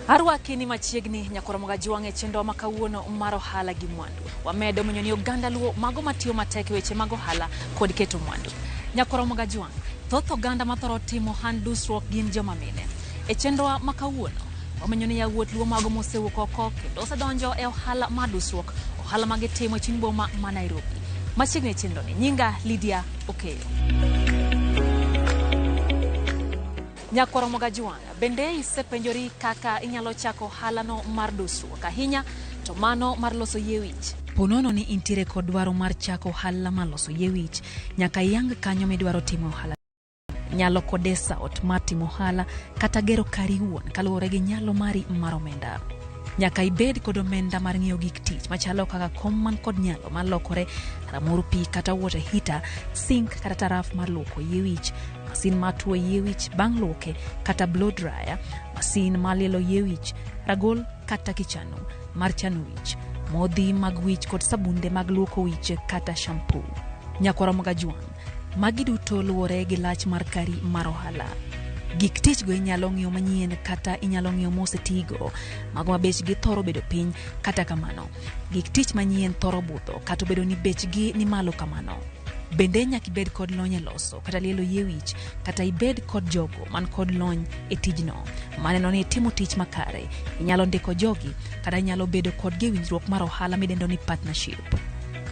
Arwaki ni machiegni nyakoro Jwang' e chenro ma kawuono mar ohala gi mwandu. Wamedo menyo ni oganda Luo mago matiyo matek e weche mag ohala kod keto mwandu. Nyakoro Jwang', thoth oganda mathoro timo ohand dusruok gin joma mine. E chenrowa ma kawuono, wamenyo ni yawuot Luo mago mosewuok oko kendo osedonjo e ohala mar dusruok, ohala ma gitimo e chuny boma ma Nairobi. Machiegni e chenro ni, nyinga Lydia Okeyo. Nyakwar Jwang', bende isepenjori kaka inyalo chako ohalano mar dusruok ahinya to mano mar loso yie wich? Ponono ni intiere kod dwaro mar chako ohala mar loso yie wich, nyaka iyang kanyo midwaro timo ohala. Nyalo kodesa ot mar timo ohala kata gero kari iwuon kaluwore gi nyalo mari mar omenda. Nyaka ibed kod omenda mar ng'iewo gik tich machalo kaka kom man kod nyalo mar lokore, ramor pi kata water heater, sink kata taraf mar luoko yie wich, masin mar tuo yie wich bang' luoke kata blow dryer, masin mar lielo yie wich, ragol kata kichanu mar chano wich, modhi mag wich kod sabunde mag luoko wich kata shampoo. Nyakwar Jwang', magi duto luwore gi lach mar kari mar ohala. Gik tich go inyalo ng'iewo manyien kata inyalo ng'iewo mosetigo, mago ma bechgi thoro bedo piny. Kata kamano, gik tich manyien thoro budho kata obedo ni bechgi ni malo kamano. Bende nyaka ibed kod lony e loso kata lielo yie wich kata ibed kod jogo man kod lony e tijno maneno ni itimo tich makare. Inyalo ndiko jogi kata inyalo bedo kodgi e winjruok mar ohala midendo ni partnership.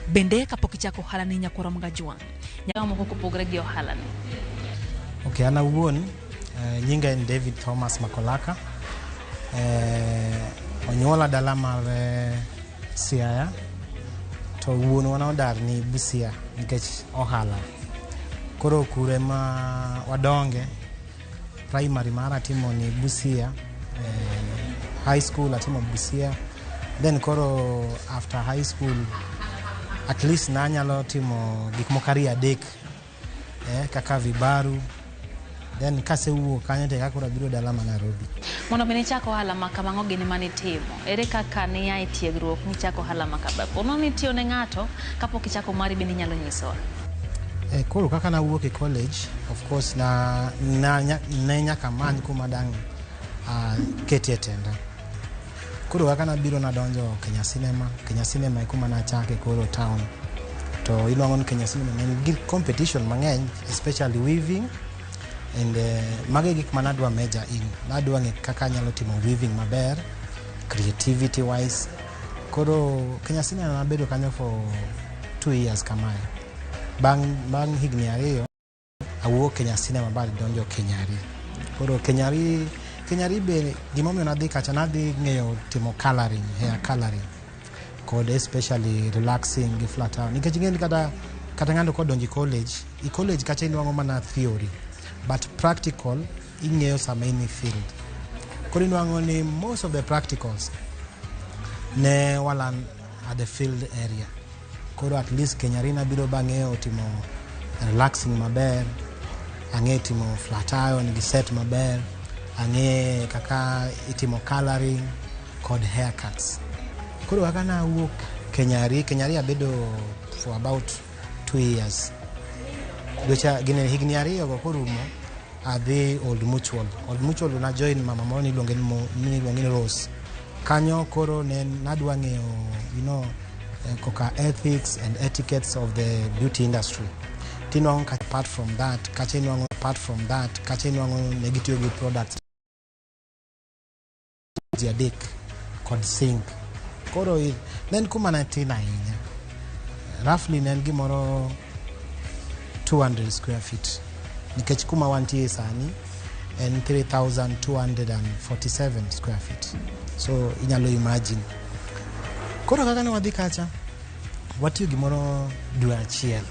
Bende kapok ichako ohala ni nyakwar Jwang', nyaka moko kopogore gi ohala ni. Okay, an awuon nyinga en David Thomas Makolaka. Onyuola dala mar Siaya to wuonwa nodar ni Busia nikech ohala. Koro kure ma wadonge, primary mara atimo ni Busia, high school atimo Busia. Then koro after high school at least nanyalo timo gik moko ariyo adek kaka vibaru. Then kasewuok kanyo to eka koro abiro dala ma Nairobi. Mondo mi nichak ohala ma kamang'o gini manitimo? Ere kaka niya e tiegruok michako ohala ma kama? Pono nitiyo ne ng'ato kapok ichako mari bende inyalo nyisowa? Koro kaka nawuok e college, of course na ne nyaka amany kuma dang' ketie tenda. Koro kaka nabiro nadonjo Kenya Cinema, Kenya Cinema e kuma nachake koro town. To iluongo ni Kenya Cinema ne en gi competition mang'eny, especially weaving and mago e gik manadwa major in. Nadwa ng'e kaka anyalo timo weaving maber, creativity wise. Koro Kenya Cinema nabedo kanyo for 2 years kamae. Bang' higni 2 awuok Kenya Cinema ba adonjo Kenyari. Koro Kenyari, Kenyari be gimomiyo nadhi kacha, nadhi ng'eyo timo coloring, hair coloring kod especially relaxing gi flat iron. Nikech ing'e ni kata ng'ato kodonjo e college, i college kacha inwang'o mana theory but practical ing'eyo sama in e field. Koro inwang'o ni most of the practicals ne walearn at the field area. Koro at least Kenyari nabiro bang'eyo timo relaxing maber, ang'e timo flat iron gi set maber, ang'e kaka itimo coloring kod haircuts. Koro kaka nawuok Kenyari, Kenyari abedo for about 2 years. Dweche gine higni 2 go korumo, adhi Old Mutual. Old Mutual na join mama moro niluonge ni, niluonge ni Rose. Kanyo koro ne nadwa ng'eyo koka ethics and etiquettes of the beauty industry. Tinwang'o ka apart from that, kacha inwang'o apart from that, kacha inwang'o ne gitiyo gi products ji adek kod sink. Koro ne en kuma ne tin ahinya. Roughly ne en gimoro 200 square feet. Nikech kuma wantie sani en 3247 square feet. So inyalo imagine. Koro kaka ne wadhi kacha, watiyo gimoro dwe achiel.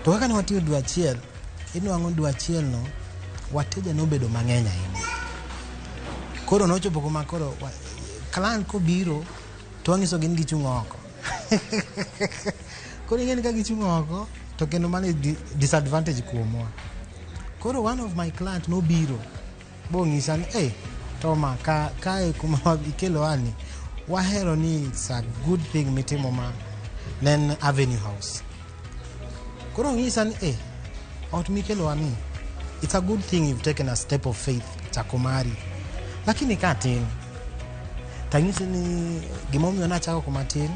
To kaka ne watiyo dwe achiel, inwang'o dwe achiel no wateja nobedo mang'eny ahinya. Koro nochopo kuma koro client kobiro to wang'iso gin gichung' oko. Koro ing'e ni ka gichung' oko to kendo mano e disadvantage kuomwa. Koro one of my client nobiro bong'isa ni, "Hey, Toma, ka kae kuma ikelowa ni wahero ni it's a good thing mitimo ma." Ne en Avenue House. Koro ong'isa ni, "Eh, ot mikelowa ni, it's a good thing you've taken a step of faith chako mari. Lakini ka tin tang'isi ni gimomiyo nachako kuma tin,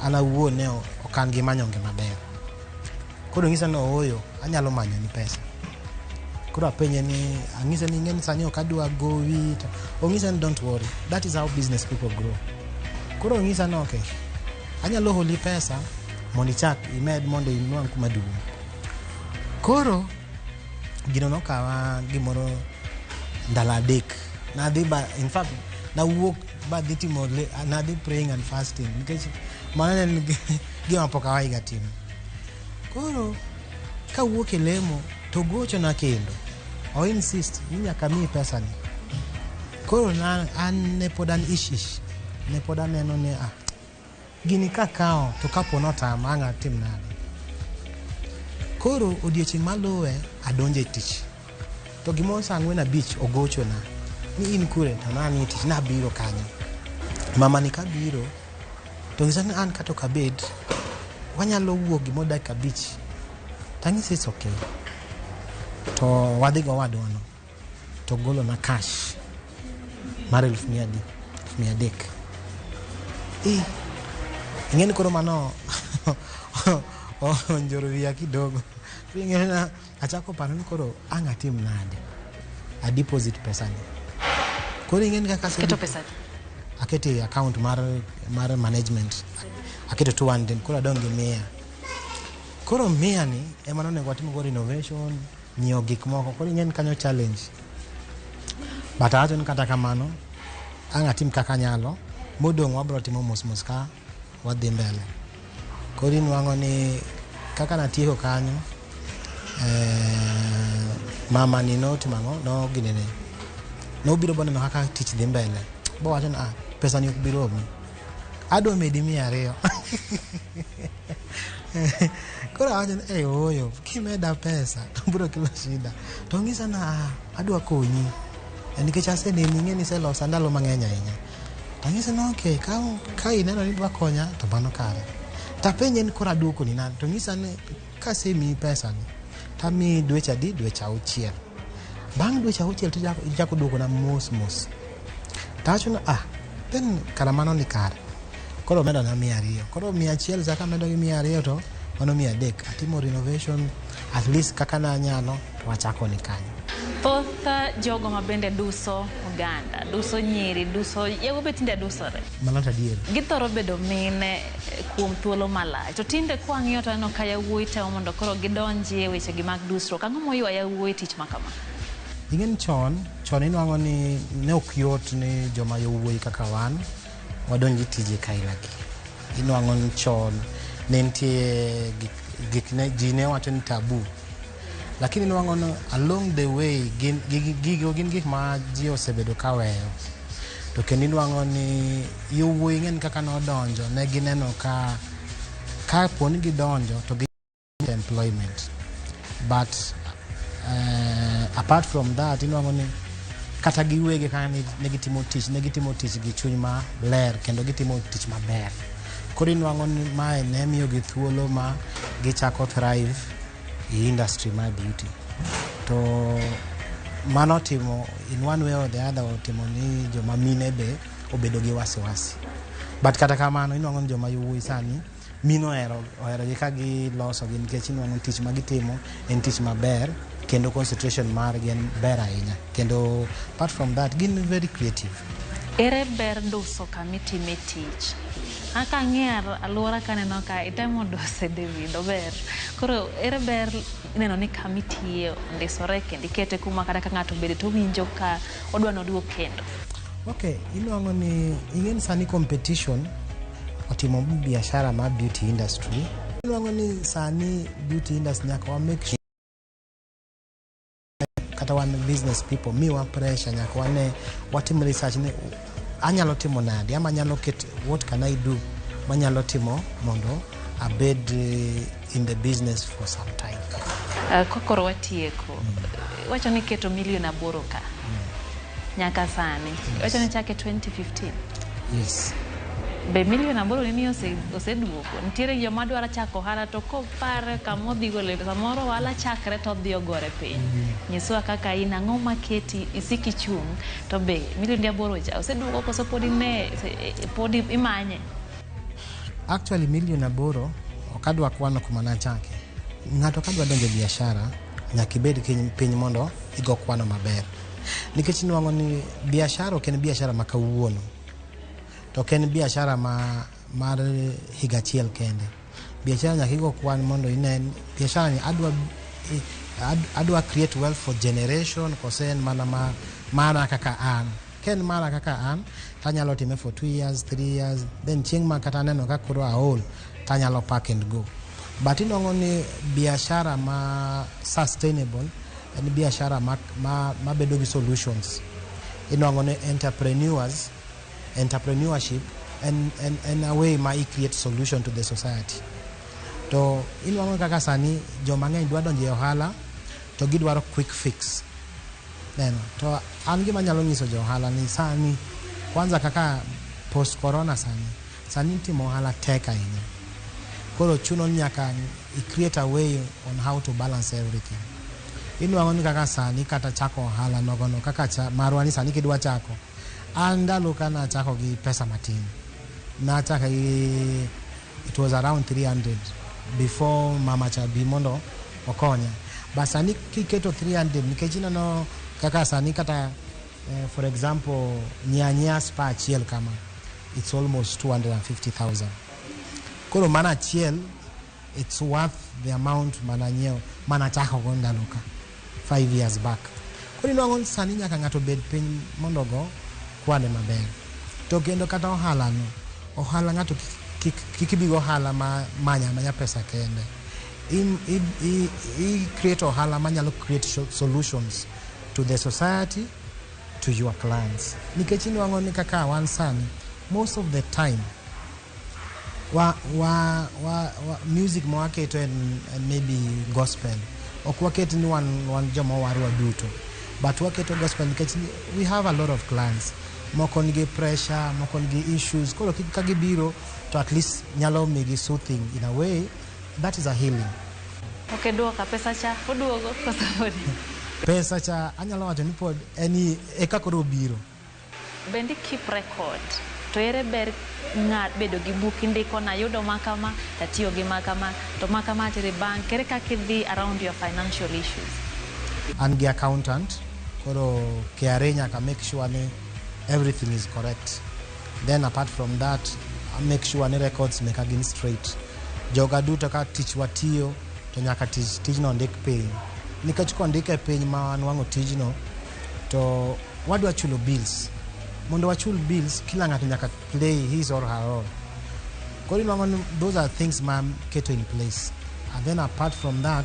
an awuon ne ok an gi manyonge maber. Koro ng'isa ni ooyo, anyalo manyo ni pesa. Koro apenje ni, ang'ise ni ing'e ni sani ok adwa gowi to ong'isa ni don't worry, that is how business people grow. Koro ong'isa ni okay, anyalo holi pesa mondo ichak imed mondo inwang' kuma duong'. Koro gino nokawa gimoro ndalo 3. Nadhi ba, in fact nawuok badhi timo, nadhi praying and fasting nikech mano ne en gima pok awahiga timo. Koro kawuok e lemo to gochona kendo o insist ni nyaka miyi pesa ni. Koro na, an ne pod an ish ish, ne pod aneno ni ah, gini kakawo to kapo notama ang' atim nade. Koro odiochieng' maluwe adonjo e tich to gimoro saa 4:30 ogochona ni in kure, to nani e tich nabiro kanyo. Mama ni kabiro to ng'isa ni an kata ok abed, wanyalo wuok gimoro dakika 5, tang'ise it's okay. To wadhi go wadwano to golona cash mar eluf mia adi, 300,000. Eh, ing'e ni koro mano onjoro wiya kidogo. Ing'e na achako paro ni koro ang' atim nade, a deposit pesa ni. Koro ing'e ni kaka Keto pesa aketo e account mar management, aketo 200, koro adong' gi 100. Koro 100 ni ema nonego watim go renovation, nyiewo gik moko. Koro ing'e ni kanyo challenge, but awacho ni kata kamano ang' atim kaka anyalo, modong' wabro timo mos mos ka wadhi mbele. Koro inwang'o ni kaka natieko kanyo, mama ni notimo ang'o, no ginene nobiro boneno kaka tich dhi mbele, bowacho ni ah, pesa ni ok bi romi, adwa medi 200. Koro awacho ni eh, ooyo, kimeda pesa to biro kelo shida. To ong'isa ni ah, adwa konyi nikech aseneni, ing'e ni iselosa ndalo mang'eny ahinya. Tang'ise ni okay, ka ineno ni idwa konya to mano kare. Tapenje ni koro aduokoni nade, to ng'isa ni kasemiyi pesa ni tamiyi dweche adi, dweche 6. Bang' dweche 6 to ichako duokona mos mos. Tawacho ni ah, then kara mano ni kare. Koro omedona 200. Koro 100 cha kamedo gi 200 to mano 300. Atimo renovation at least kaka nanyalo to wachako ni kanyo. Thoth jogo ma bende duso oganda, duso nyiri, duso yawuoyi be tinde dusore. Mano to adier. Githoro bedo mine kuom thuolo malach. To tinde kwang'iyo to aneno ka yawuoyi temo mondo koro gidonji e wechegi mag dusruok. Ang'o moywa yawuoyi tich ma kama? Ing'e ni chon inwang'o ni ne ok yot ni joma yawuoyi kaka wan wadonj e tije kaila gi. Inwang'o ni chon ne nitie gik ne ji ne wacho ni taboo. Lakini inwang'o ni along the way gigo gin gik ma ji osebedo ka weyo. To kendo inwang'o ni yawuoyi ng'eny kaka nodonjo ne gineno ka po ni gidonjo to gi employment. But apart from that inwang'o ni kata giwegi kaka ne gitimo tich, ne gitimo tich gi chuny maler kendo gitimo tich maber. Koro inwang'o ni mae ne miyogi thuolo ma gichako thrive e industry mar beauty. To mano timo in one way or the other otimo ni joma mine be obedo gi wasiwasi. But kata kamano inwang'o ni joma yawuoyi sani mine ohero gi ka giloso gi nikech inwang'o tich ma gitimo en tich maber kendo concentration margi en ber ahinya. Kendo apart from that gin very creative. Ere ber duso kamitime tich? Aka ang'iyo alwora kaneno ka itemo duse David, ober. Koro ere ber neno ni kamitiye ondisore kendo ikete kuma kata ka ng'ato obede to owinjo ka odwa noduog kendo. Okay, inwang'o ni ing'e ni sani competition otimo biashara mar beauty industry. Inwang'o ni sani beauty industry nyaka wa make sure kata wan business people miwa pressure, nyaka wane watim research ni anyalo timo nade ama anyalo ket what can I do manyalo timo mondo abed in the business for some time. Kokoro watieko, iwacho ni keto milion 8 ka nyaka sani. Iwacho ni chake 2015. Yes. Be milion 8 ni oseduoko. Nitiere joma dwaro chako ohala to kopare kama odhi gole samoro ohala chakre to odhi ogore piny. Nyiswa kaka in ang'o maketi isik ichung' to be milion 8 cha oseduoko koso pod ine pod imanye? Actually milion 8 ok adwa kwano kuma nachake. Ng'ato kadwa donjo e biashara nyaka ibed piny mondo igo kwano maber. Nikech inuang'o ni biashara ok en biashara ma kawuono. To ok en biashara mar higa achiel kende. Biashara nyaka igo kwan mondo ine biashara ni adwa create wealth for generation kose en mana mana kaka an. Ka en mana kaka an, tanyalo time for 2 years, 3 years, then chieng' ma kata aneno ka koro aol, tanyalo pack and go. But inuang'o ni biashara ma sustainable en biashara ma bedo gi solutions. Inuang'o ni entrepreneurship en a way ma i create solution to the society. To inuang'o kaka sani joma ng'eny dwa donjo e ohala to gidwaro quick fix. Neno, to an gima anyalo nyiso jo ohala ni sani, kwanza kaka post corona sani timo ohala tek ahinya. Koro chuno ni nyaka i create a way on how to balance everything. Inuang'o ni kaka sani kata chako ohala nogono kaka marwa ni sani kidwa chako. An ndalo ka nachako gi pesa matin. Nachako gi, it was around 300 before mama cha bi mondo okonya. But sani kiketo 300 nikech ineno kaka sani kata for example nyanya spa achiel kama it's almost 250,000. Koro mana achiel it's worth the amount mana nyiewo mana chako go ndalo ka 5 years back. Koro inuang'o ni sani nyaka ng'ato bed piny mondo go kwane maber. To kendo kata ohala no, ohala ng'ato kik bi go ohala ma manya manya pesa kende. I create ohala manyalo create solutions to the society, to your clients. Nikech inuang'o ni kaka wan sani, most of the time wa music ma waketo en maybe gospel. Ok waket ni wan joma owarwa duto. But waketo gospel nikech we have a lot of clients. Moko nigi pressure, moko nigi issues. Koro ka gibiro to at least nyalo migi soothing in a way that is a healing. Ok duoka pesa cha, oduogo koso podi? Pesa cha anyalo wacho ni pod eni eka koro obiro. Bende keep record. To ere ber ng'at bedo gi buk indiko na yudo makama, tatiyo gi makama, to makama atere bank, ere kaka idhi around your financial issues? An gi accountant, koro KRA nyaka make sure ni everything is correct. Then apart from that, I make sure ni records meka gin straight. Joga duto ka tich watiyo, to nyaka tijno ndik piny. Nikech kondike piny ma wanwang'o tijno, to wadwa chulo bills. Mondo wachul bills, kila ng'ato nyaka play his or her role. Koro inwang'o ni those are things ma keto in place. And then apart from that,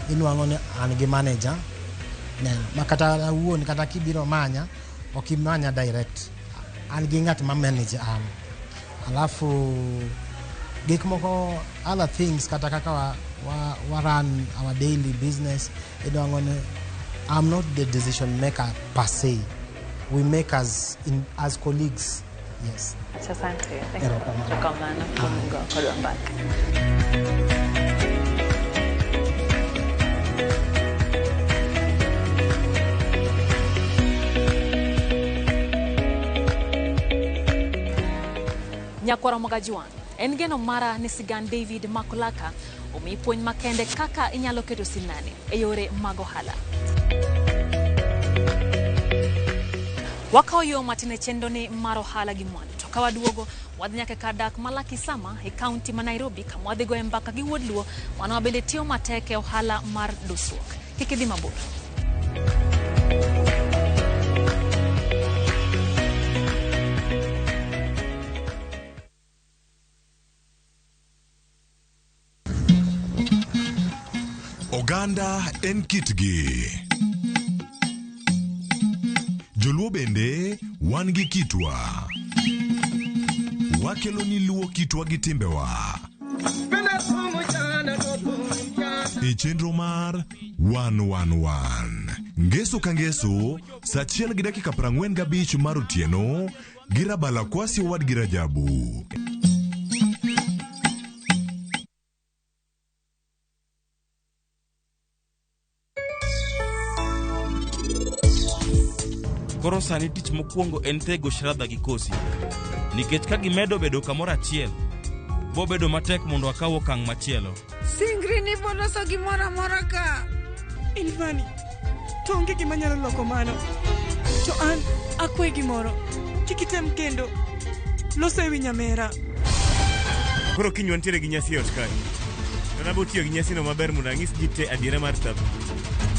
inwang'o ni an gi manager. Neno, ma kata awuon kata kibiro manya, ok imanya direct. An gi ng'at ma manage an. Alafu gik moko other things kata kaka wa run our daily business, inwang'o ni I'm not the decision maker per se. We make as colleagues. Yes. Asante. Erokamano. Erokamano kuom go kodwa mbaka. Nyakwara Mogajwang', en geno mara ni sigand David Makolaka omiyi puonj makende kaka inyalo keto sinani e yore mag ohala. Wakawo yo matin e chenro ni mar ohala gi mwandu. To ka waduogo, wadhi nyaka kar dak ma Lakisama e kaunti ma Nairobi kama wadhi goye mbaka gi wuod Luo mano ma bende tiyo matek e ohala mar dusruok. Kik idhi mabor. Oganda en kitgi. Joluo bende wan gi kitwa. Wakelo ni Luo kitwa gi timbewa. E chenro mar 111. Ngeso ka ngeso, sa 1:45 mar otieno, gi Rabala Kwasi owadgi Rajabu. Koro sani tich mokwongo en thego Shradha gi Kosi. Nikech ka gimedo bedo kamoro achiel, bobedo matek mondo akaw okang' machielo. Singri ni boloso gimoro amora ka. Ilvani, to onge gima nyalo loko mano. To an akwayi gimoro. Kik item kendo. Loso ewi nyamera. Koro kiny wantiere gi nyasi e ot kae. To nabo tiyo gi nyasino maber mondo ang'is ji te adiera mar tap.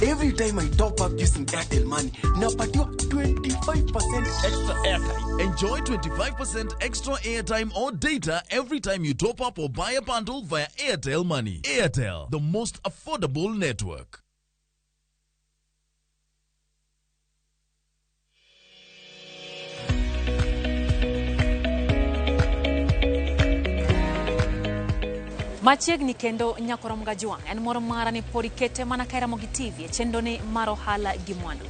Every time I top up using Airtel Money, napatiwa 25% extra airtime. Enjoy 25% extra airtime or data every time you top up or buy a bundle via Airtel Money. Airtel, the most affordable network. Machiegni kendo Nyakoromo Gajwang' en moro mara ni pod ikete mana ka Ramogi TV e chenrone mar ohala gi mwandu.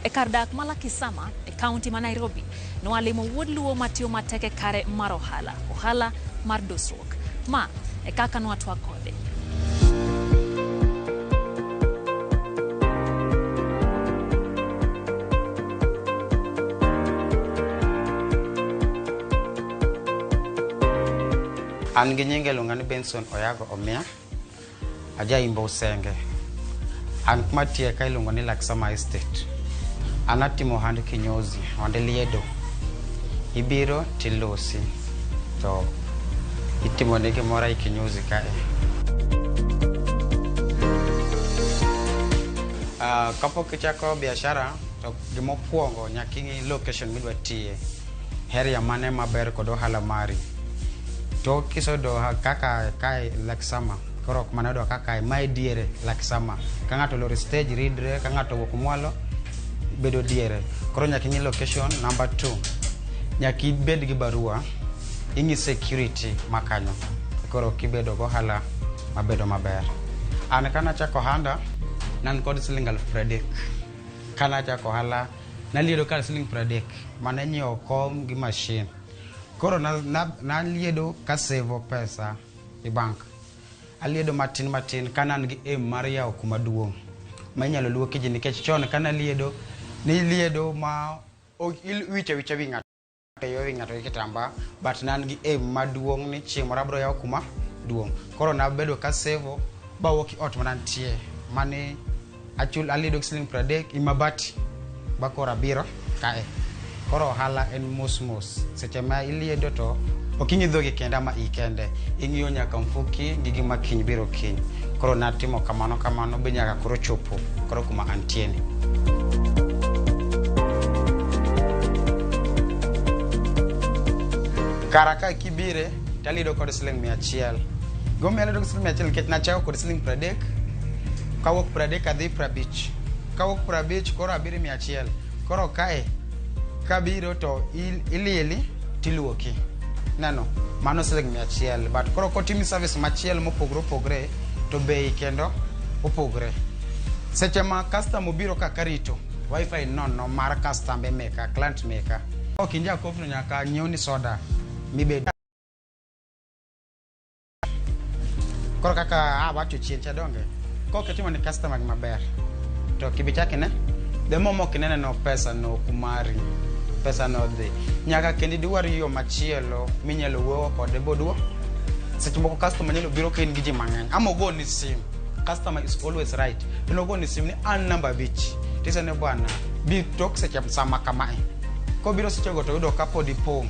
E kar dak ma Lakisama e kaunti ma Nairobi, nwalimo wuod Luo matiyo matek e kare mar ohala, ohala mar dusruok. Ma e kaka nwatwak kode. An gi nyinge iluonga ni Benson Oyago Omia, aja Imbo Usenge. An kuma atiye ka iluongo ni Laksama Estate. An atimo ohand kinyozi, ohand liedo. Ibiro tilosi, to itimoni gimoro ei kinyozi kae. Kapok ichako biashara, to gimokwongo nyaka ing'i location midwa tiye. Area mane maber kod ohala mari. To kiseyudo kaka kae Laksama, koro ok mana yudo kaka mae diere Laksama. Ka ng'ato olor stage ridre, ka ng'ato owuok mwalo, bedo diere. Koro nyaka ing'i location. Number 2, nyaka ibed gi barua, ing'i security ma kanyo. Koro kibedo gohala mabedo maber. An kanachako ohanda, ne an kod siling 30,000. Kanachako ohala, naliedo kar siling 30, mane nyiewo kom gi machine. Koro naliedo kasevo pesa e bank. Aliedo matin matin ka an gi aim mar yawo kuma duong' ma inyalo luoki ji nikech chon kanaliedo niliedo ma iwicho awicha wi ng'ato iywe wi ng'ato gi kitamba, but ne an gi aim maduong' ni chieng' moro abiro yawo kuma duong'. Koro nabedo kasevo bawuok e ot manantie mane achul aliedo gi siling 30 i mabati ba koro abiro kae. Koro ohala en mos mos. Seche ma iliedo to ok ing'i dhogi kende ama iyi kende, ing'iyo nyaka mfuki gi gima kiny biro kiny. Koro natimo kamano kamano be nyaka koro chopo koro kuma antie ni. Kara ka kibire taliedo kod siling 100. Gimomiyo aliedo gi siling 100 nikech nachako kod siling 30, kawuok 30 adhi 50. Kawuok 50 koro abiro 100. Koro kae kabiro to ilieli tiluoki. Neno, mano siling 100. But koro kotimi service machielo mopogore opogore to bei kendo opogore. Seche ma customer obiro ka karito, wifi nono mar customer meka, client meka. Ok inja kofi nyaka nyiewni soda mibed. Koro kaka awacho chien cha donge, kok itimo ni customer gima ber, to kibichak ine, the more mok inene no pesa no kumari, pesa no dhi. Nyaka kendo idwar yo machielo minyalo wuoyo kode boduo. Seche moko customer nyalo biro ka in gi ji mang'eny, ama ogoni sim. Customer is always right. To ogoni sim ni an namba 5. Tise ne bwana, bi tok seche sama kamae. Kobiro sechego to yudo ka pod ipong'.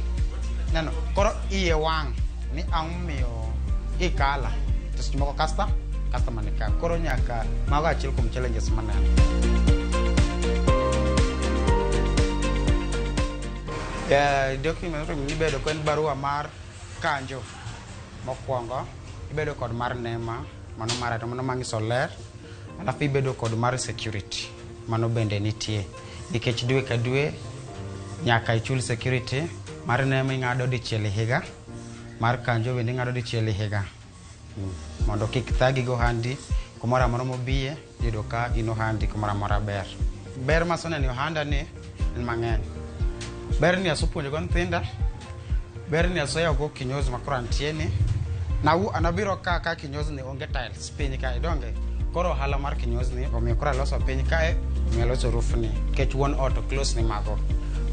Neno, koro iye wang' ni ang'o miyo ikala. To seche moko customer ni ka. Koro nyaka mago achiel kuom challenges maneno. Document mibedo ko en barua mar kanjo mokwongo, ibedo kod mar nema, mano mar mano manyiso ler, alafu ibedo kod mar security, mano bende nitie. Nikech dwe ka dwe nyaka ichul security, mar nema ing'ado dichiel e higa, mar kanjo bende ing'ado dichiel e higa. Mondo kik thagi go handi, kumoro amora mobiye, iyudo ka in ohandi kumoro amora ber. Ber maseneno e ohanda ni en mang'eny. Ber ni asepuonjo go nyithinda. Ber ni aseyawo go kinyozi ma koro antie ni. Nabiro ka kinyozi ni onge tiles piny kae donge. Koro ohala mar kinyozi ni omiyo koro aloso piny kae, omiyo aloso roof ni nikech wuon ot ok los ni mago.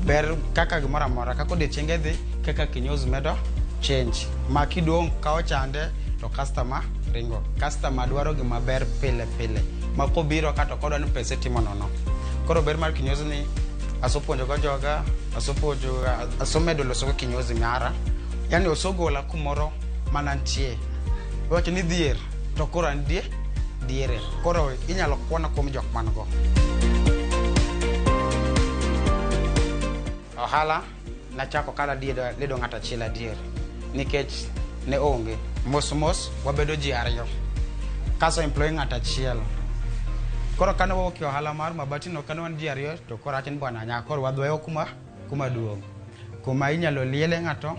Ber kaka gimoro amora kaka odiochienge dhi kaka kinyozi medo change ma kidong' ka ochande to customer ringo. Customer dwaro gima ber pile pile ma kobiro ka to ok odwa ni pesa itimo nono. Koro ber mar kinyozi ni asepuonjo go joga, asepuonjo, asemedo loso go kinyozi mara. Yani osegola kumoro manantie. Iwacho ni dhier to koro an diere. Koro inyalo kwana kuom jok man go. Ohala nachako ka ledo ng'ato achiel adier nikech ne onge. Mos mos wabedo ji ariyo. Kaso employ ng'ato achiel. Koro kane wawuok e ohala mar mabati no kane wan ji ariyo to koro awacho ni bwana nyaka koro wadhi kuma duong'. Kuma inyalo liele ng'ato,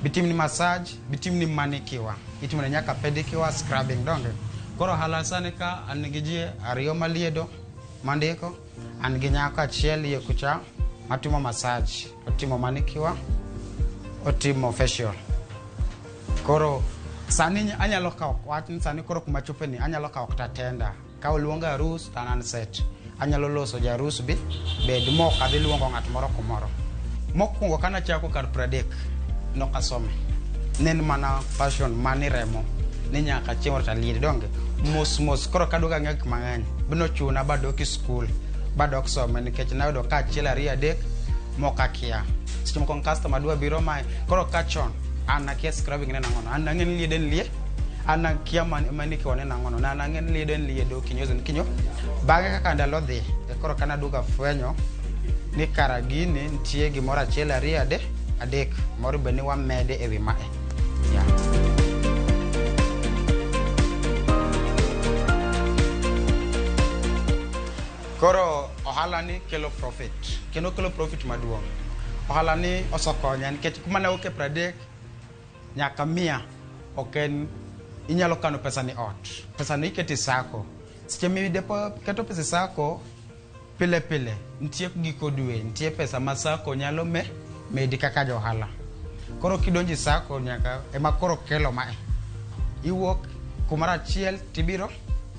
bitimni massage, bitimni manicure. Itimone nyaka pedicure, scrubbing donge. Koro ohala sani ka an gi ji ariyo maliedo mandiko, an gi nyako achiel iye kucha matimo massage, otimo manicure, otimo facial. Koro sani anyalo kawo wach ni sani koro kuma chope ni anyalo kawo kata tender. Ka oluonga arus to an an set. Anyalo loso ja arus bi bed mok adhi luongo ng'at moro kumoro. Mokwongo kanachako kar 30 nok asome. Ne en mana passion mani remo ni nyaka chieng' moro taliedi donge. Mos mos koro kaduogo ang'eyo gik mang'eny. Binochuna badok e skul badok some nikech nayudo ka achiel ariyo adek mok akia. Seche moko customer dwa biro mae koro ka chon an akia scrubbing ne nang'ono. An ang'e ni liedo en lie. An akia manicure ne nang'ono. An ang'e ni liedo en liedo, kinyozi en kinyo. Bang'e kaka ndalo dhi, e koro kana duogo afwenyo ni kara gini nitie gimoro achiel ariyo adek moro be ni wamede ewi mae. Yeah. Koro ohala ni kelo profit kendo kelo profit maduong'. Ohala ni osekonya nikech kuma ne awuok e 30 nyaka 100 ok en inyalo kano pesa ni ot. Pesa ni iketo e sacco. Seche miketo pesa e sacco pile pile nitie giko dwe nitie pesa ma sacco nyalo medi kaka ja ohala. Koro kidonjo e sacco nyaka ema koro kelo mae. Iwuok kumoro achiel tibiro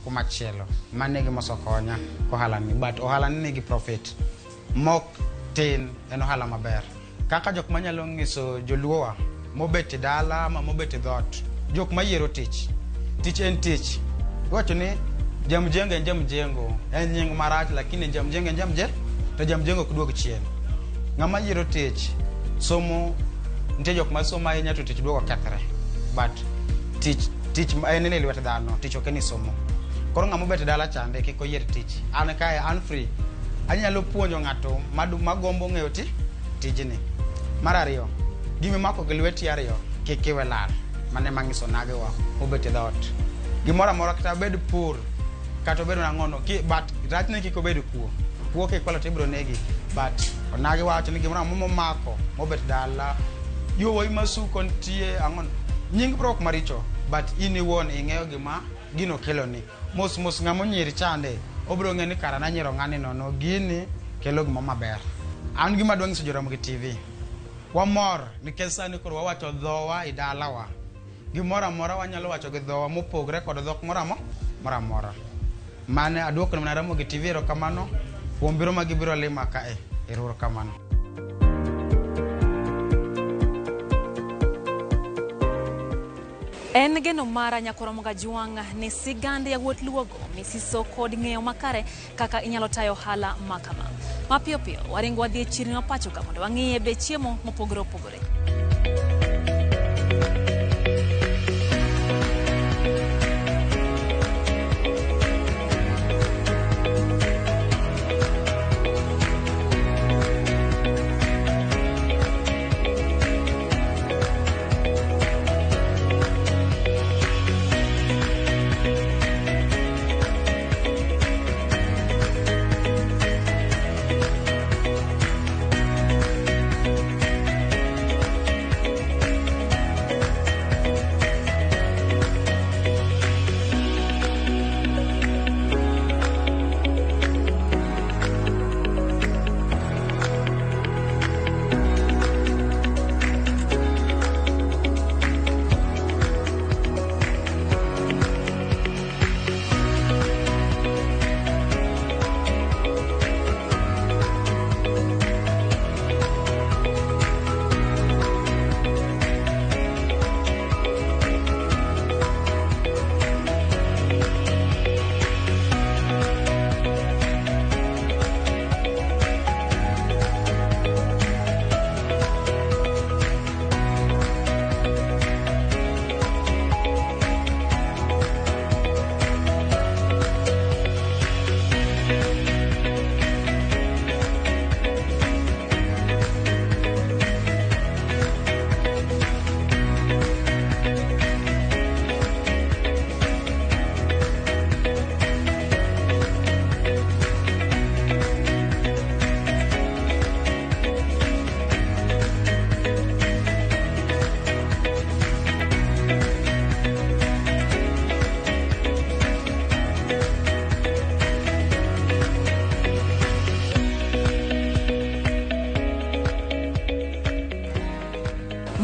kumachielo. Mano e gima osekonya ohala ni but ohala ni nigi profit mok tin en ohala maber. Kaka jok manyalo nyiso joluowa mobet e dala ama mobet e dhoot, jok mayiero tich. Tich en tich. Iwacho ni jamjengo en jamjengo, en nying marach lakini jamjengo en jamje to jamjengo ok duog chien. Ng'ama yiero tich somo nitie jok masomo ahinya to tich duogo kethre. But tich en e lwet dhano, tich ok en e somo. Koro ng'ama obet e dala chande kik oyier tich. An kae an free. Anyalo puonjo ng'ato magombo ng'eyo tijni. Mar ariyo, gima imako gi lweti ariyo kik iwe lal. Mano ema ang'iso nagewa mobet e dhoot. Gimoro amora kata bed pur kata obed nang'ono but rachne kik obed kuo. Kuo kikwalo to ibiro negi. But onagi wacho ni gimoro amora momako mobet dala yowuoyi masuko nitie ang'ono nying bro ok maricho but in iwuon ing'eyo gima gino keloni. Mos mos ng'ama onyieri chande obiro ng'eyo ni kara nanyiero ng'ani nono gini kelo gima maber. An gima adwa nyiso Joramogi TV. Wamor nikech sani koro wawacho dhowa e dalawa. Gimoro amora wanyalo wacho gi dhowa mopogre kod dhok moro amora. Mane aduoko mana Ramogi TV erokamano kuom biro ma gibiro lima kae. Erokamano. En geno mara Nyakoromo Gajwang' ni sigand yawuot Luogo misiso kod ng'eyo makare kaka inyalo tayo ohala makama. Mapiyo piyo waringo wadhi e chirni ma pacho ka mondo wang'iye bech chiemo mopogore opogore.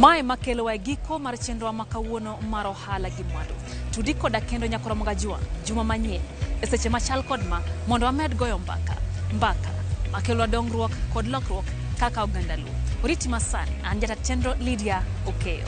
Mae makelowa e giko mar chenrowa ma kawuono mar ohala gi mwandu. Tudi koda kendo nyakoromo Juma, juma manyien e seche machal kod ma mondo wamed goyo mbaka. Mbaka makelonwa dongruok kod lokruok kaka oganda Luo. Oriti masani, an jata chenro Lydia Okeyo.